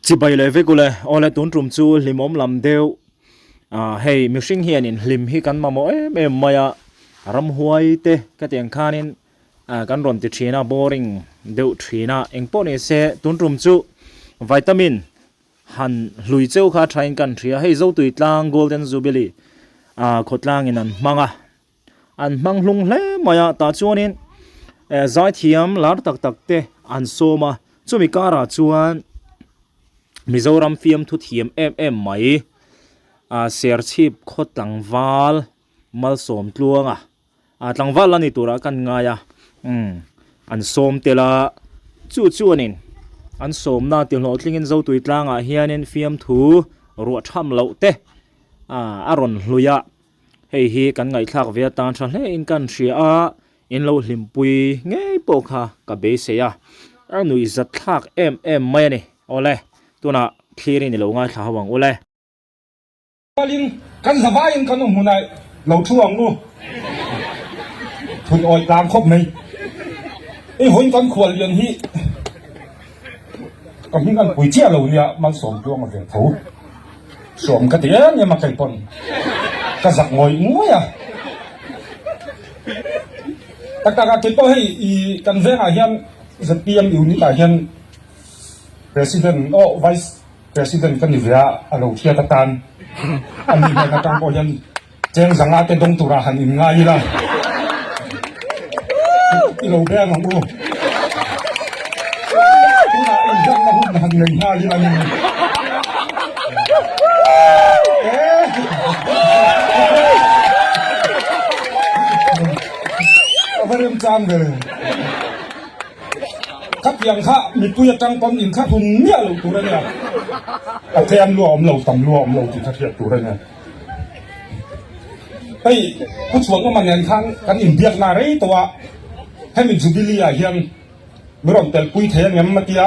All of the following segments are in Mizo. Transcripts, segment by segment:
Chibai leh vek ule, awle tun tum chu hlimawm lam deuh ah hei mihring hianin hlim hi kan mamawh em em mai a, ramhuai te ka tih ang khanin ah kan rawn ti thin a boring deuh thin a, engpawh ni se tun tum chu vitamin han hlui cheu kha a thain kan hria, hei Zotui tlang Golden Jubilee ah khawtlangin an hmang a. An hmang hlung hle mai a, tah chuanin eh zaithiam lar tak tak te an sawm a, chumi karah chuan Mizoram fiamthu thiam em em mai ah Serchhip khaw tlangval Malsawm Tluanga ah tlangval la ni turah kan ngai a umm an sawm tel a, chu chuanin an sawmna ti hlawhtlingin Zotui tlangah hianin fiamthu ruah tham loh te ah a rawn hlui a. Hei hi kan ngaihthlak ve atan tha hle in kan hria a, in lo hlimpui ngei pawh kha ka beisei a, a nuihzat thlak em em mai a ni. Awle, tunah thlir in i lo ngaithla ho ang ule. Rualin kan zavaiin kan awm hmunah lo thu ang u. Thun awih tlang khawp mai. Hei hawiin kan khual lian hi ka hming an pui chiah lo nia Malsawmtluanga ve tho. Hrawm ka ti em em a kei pawn ka zak ngawih ngawih a. Tak tak a kei pawh hei i kan vengah hian ZPM unit ah hian President aw Vice President ka ni ve a, a lo hriat atan a ni hnen atang pawh hian Cheng zanga te dawng turah han in ngai ila i lo beng ang u. Tunah inhlanna hun han nei nghal ila ni. A va remchang ve. Khatiang kha mipui atang pawn in kha hun miah loh tur a nia. A tlem lua awm lo, tam lua awm lo tih kha hriat tur a nia. Hei Pu Chhuanawma nen khan kan inbiakna rei tawh a, hemi Jubilee ah hian mi rawn telpui thei angem a tia,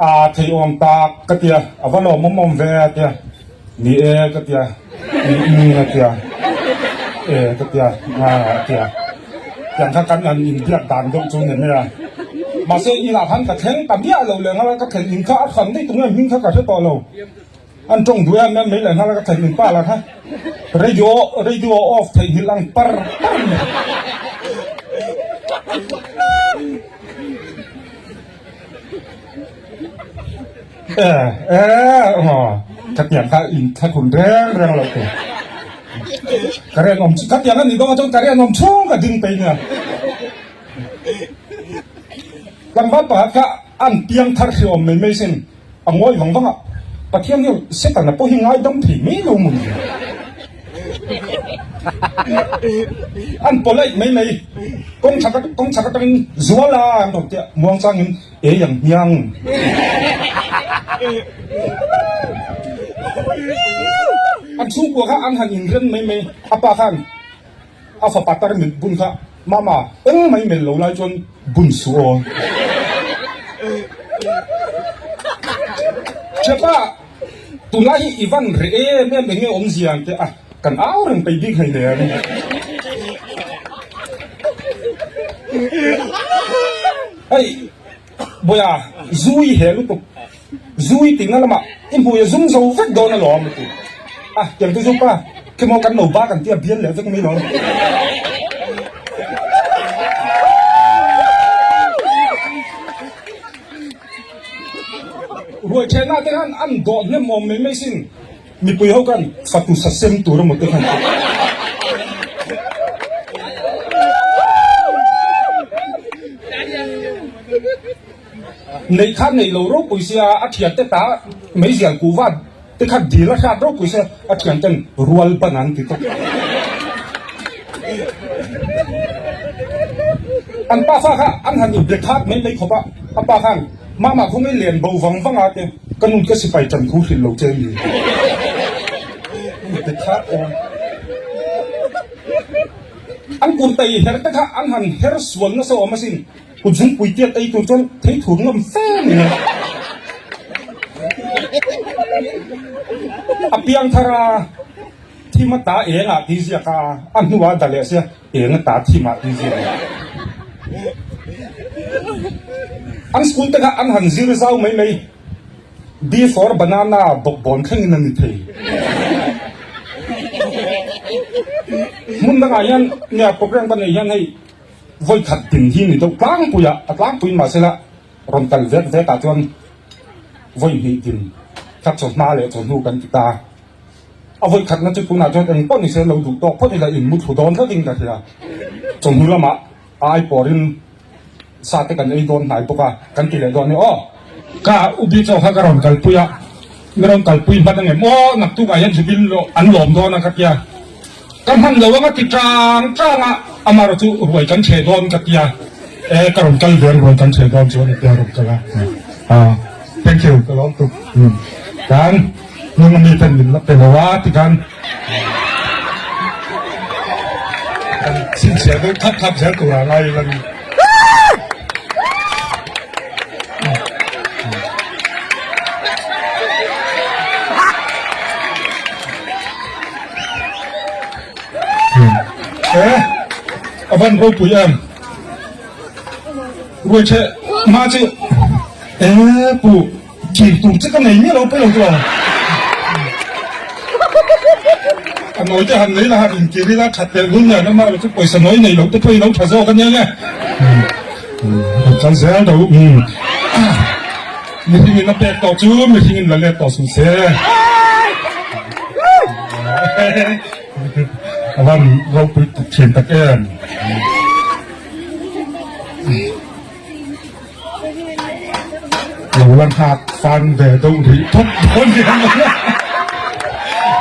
aa thei awm tak ka tia, a va lawmawm awm ve a tia, ni e ka tia, umm a tia, e ka tia, aa a tia, tiang kha kan han inbiak dan deuh chu ni mai a. Mahse inah khan ka thleng ta miah lo leh nghal a, ka thlen in kha a hran daih tunge hming kha ka hre tawh lo. An tawng duh em em mai leh nghal a ka theih min pa lah kha radio radio off theih nghilh ang par par mai. E e aw ka tiang kha in thlakhun reng reng lo te ka rian awm ka tiang a nih dawn chuan ka rian awm chhung ka ding pei nia tlangval pakhat kha an piang thar hri awm mai mai sin. A ngawi vang vang a, Pathian hian Setana pawh hi ngaidam thei mai lo maw ni? An polite mai mai, kawng chhak kawng chhak atangin zual a an rawn tia, muang changin ei ang hmiang. An chhungkua kha an han inren mai mai, a pa khan A fapa tarmit bun kha mama eng mai mel lo lai chuan bun suh aw. Thiapa, tunlai hi i van reh em em eng nge awmzia ang teh a, kan au reng peih bik hleinem a ni. Hei, Bawiha, zu i hel lutuk. Zu i tihna lamah i hmui a zum zo vek dawn alawm a ti. A, tiang te chu pa, khimaw kan lo bak an tia bial leh vek mai lo. Ruai thenah te khan an dawh hnem awm mai mai sin. Mipui ho khan fatu sa sem tur emaw te khan ti. Neih kha neih lo ropui sia a thian te ta meizial kuhva te kha dil a hrat ropui sia a thian ten rual ban an ti tawp. An pa fa kha an han inbe khat mai mai khawp a, a pa khan mama khawnge len bo vang vang a te ka nun ka sipai tan thu hrilh lo che ni. Inbe khat awm. An kurtai her te kha an han her sual nasa awm asin. Kut zungpui tiat ei tur chuan thei thur ngam fe mai a. A piang thar a, thim a ta eng ah tih ziak a, a hnuah a da leh sia eng a ta thim ah tih ziak a. An school te kha an han zir zau mai mai. B for banana bawkbawn thlengin a ni thei. Hmun dangah hian nia program ka neih hian hei vawi khat din hi ni deuh tlangpui a, a tlangpuiin mahsela rawn kal vek vek ah chuan vawi hnih din kha chawhma leh chawhnu kan ti ta. A vawi khatna chu tunah chuan eng pawh ni se lo duh tawk phawt ila in mu thlu dawn tlatin ka hria. Chawhnu lamah a ai pawrin sa te kan ei dawn hnai bawk a, kan ti leh dawn a ni aw. Ka ubi chaw kha ka rawn kalpui a, mi rawn kalpui hman angem aw naktukah hian Jubil an lawm dawn a ka tia. Ka hman lo anga ti tang tang a, amaherawh chu ruai kan chhe dawn ka tia, e ka rawn kal ve ang ruai kan chhe dawn chuan a tia rawn kal a, ah thank you ka lawm tuk kan hnung ami ten min la pe lo a ti khan kan chhinchhiah deuh thap thap zel tur ah ngai ila ni. E a van ropui em ruai che ma chu e pu thir tur che ka nei miah lo pawi lo chu a nawi te han nei la han inkir ila that leh lul nen ama erawh chu pawisa nawi nei lo te pawh i lo tha zawk ania nge rawn kal zel do mihring in a pek tawh chu mihring in la let tawh suh se. A van ropui thin tak em. Lo la nghak fan ve deuh rih phawt dawn hian a nia.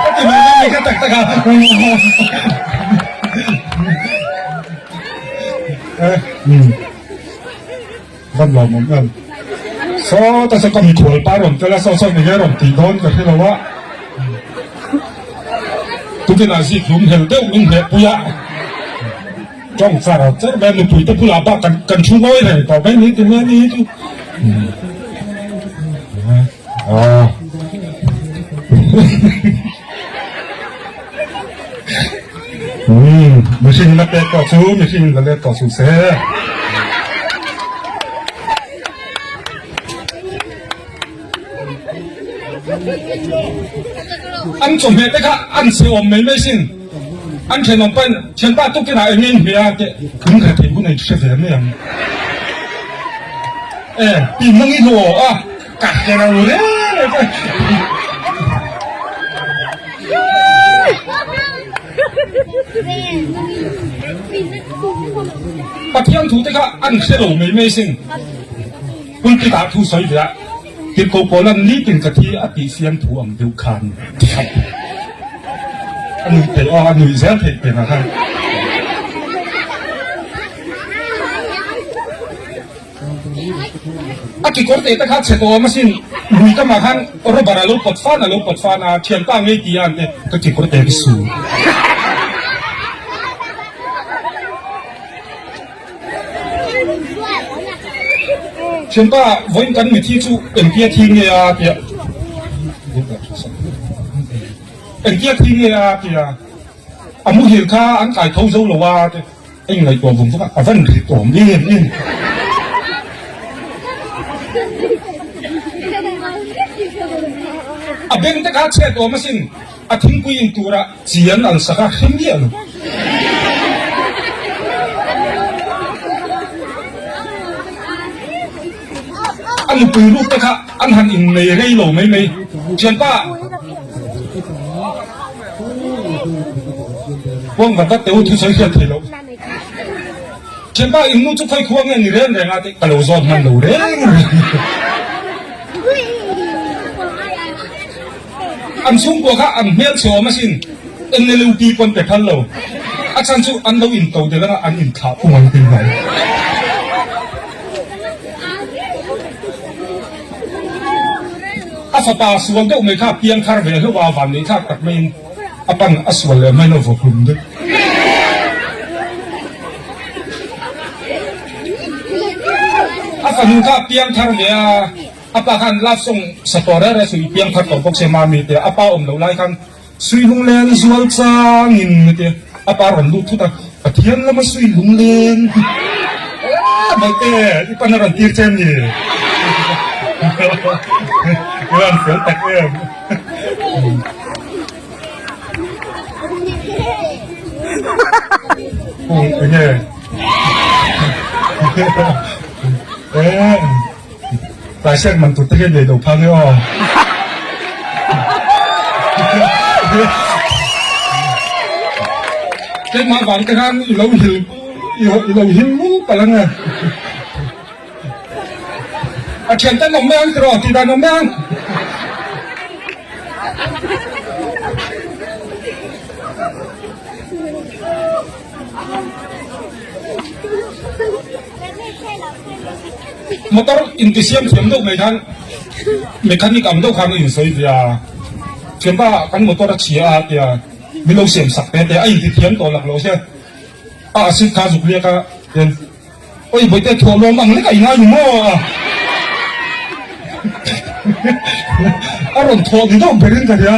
Ka ti mai mai ka tak tak a. Eh, um. Van lawmawm em. Saw ta saw ka mikhual pa rawn tel a, saw saw enge rawn tih dawn ka hre lo a. Tukinah zik hlum hel deuh min hneh pui a. Tawng char char mai a, nupui te bulah bak kan kan thu ngawi reng tawh mai ni ti mai a ni hi chu. Aw. Umm, mihring la pek tawh chu mihring la let tawh suh se. An chawhmeh te kha an chhe awm mai mai sin. An thenawm pahin thianpa tukinah eng in hmeh a teh in hre thei hun a in hre ve mai ang. E, pi nang i hlawh a, ka hre lo reng reng a. Pathian thu te kha an hre lo mai mai sin. Pulpit ah thu sawi ve a, Tirhkoh Paula'n nitin ka thi a tih siam thu ang deuh khan a nuih theih aw, a nuih zel theih peng ah khan. A kekawr teh te kha chhe tawh awm asin, lui kamah khan rubber a lo pawt fan a lo pawt fan a, thianpa ngei ti a an ti, ka kekawr teh ka su. Thianpa vawiin kan mithi chu engtia thi nge a tia engtia thi nge a tia a muhil kha an kai tho zo lo a te a inngaihtuah vung vung a, a van rit awm em em. A beng te kha chhiat awm asin. A thingpui in tura chi an al sak a, hre miah lo. A nupui ruk te kha an han innei rei lo mai mai. Thianpa, Puang vat vat teh u, thusawi hriat thei loh. Thianpa, in nu chu khawi khua nge ni reng reng a tih ka lo zawt hman lo reng reng. An chhungkua kha an hmel chhe awm asin, NLUP pawn pe phal lo. A chhan chu an lo in to del anga an in thlah pung an ti mai. A fapa sual deuh mai kha piang thar ve hlauh a, van neih thlak tak maiin a pan a sual leh mai lo vawk hlum deuh. A fanu kha piang thar ve a. A pa khan love song sa tawh reng reng suh i piang khat tawh bawk se mami tia a pa awm loh lai khan sui lungleng zual changin a tia a pa rawn lut thut a Pathian lama sui lungleng aaa Balte i pan a rawn tir che em ni? I van fel tak em. Kung enge. Eh. Tlai siak man tur te hian nei lo phang e aw. Keimah vang te khan i lo hil i lo hil mul palh ang e. A thian ten awm mai ang tiraw tih dan awm mai ang. Motor intisiam thiam deuh mai khan mechanic ang deuh khan a insawi ve a, thianpa kan motor a chhia a tia min lo siam sak te te a inti thiam tawh lak lo sia a acid kha zuk liak a tian awi bawihte thuah lawm ang lek a ingai ni maw a a rawn thawh ni deuh berin ka hria.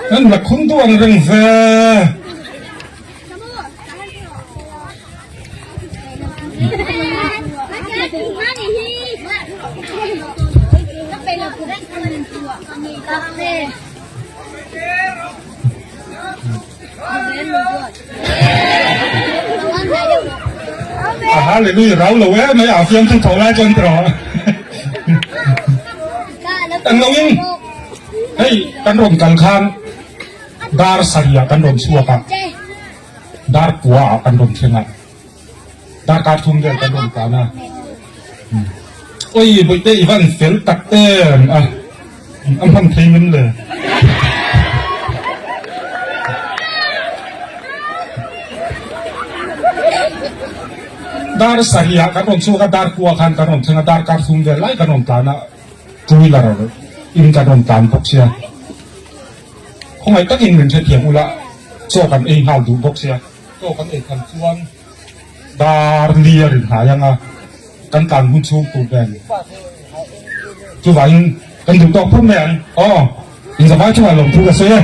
Kan la khum duh ang reng ve. A hallelujah rau lo e mai a fiam thu tho lai chuan tiraw. Eng lo in hei kan rawn kal khan dar sarih ah kan rawn chhuak a, dar kua ah kan rawn thleng a, darkar thum vel kan rawn tlan a. Oi bawihte i van fel tak em a, a hman thei min le. Dar sarih ah kan rawn chhuak a, dar kua khan kan rawn thleng a, darkar thum vel lai kan rawn tlan a, two wheeler in kan rawn tlan bawk sia. Khawngaih takin min hrethiam ula, chaw kan ei nghal duh bawk sia. Chaw kan ei khan chuan dar li a rin hnai ang a, kan tlan hun chhung tur nen. Chuvangin kan duh tawk phawt mai ang. Aw, inzavai chungah lawmthu ka sawi e.